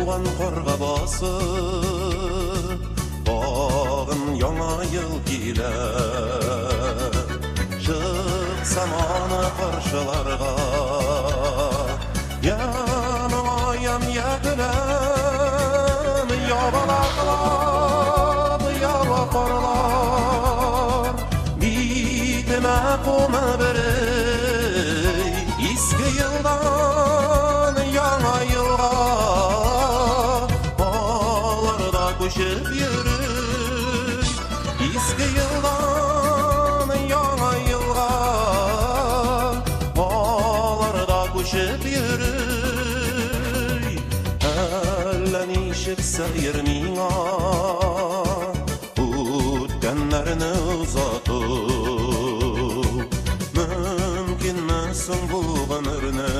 Яуган карга басып, тагын яңа ел килә. Чыксам аны каршыларга, я моңаям, я көләм. Ябалаклап ява карлар, битемә кунып эри. Иске елдан яңа елга алар да күчеп йөри. Иске елдан яңа елга алар да күчеп йөри. Әллә ничек сәер миңа үткәннәрне озату. Мөмкинме соң бу гомерне?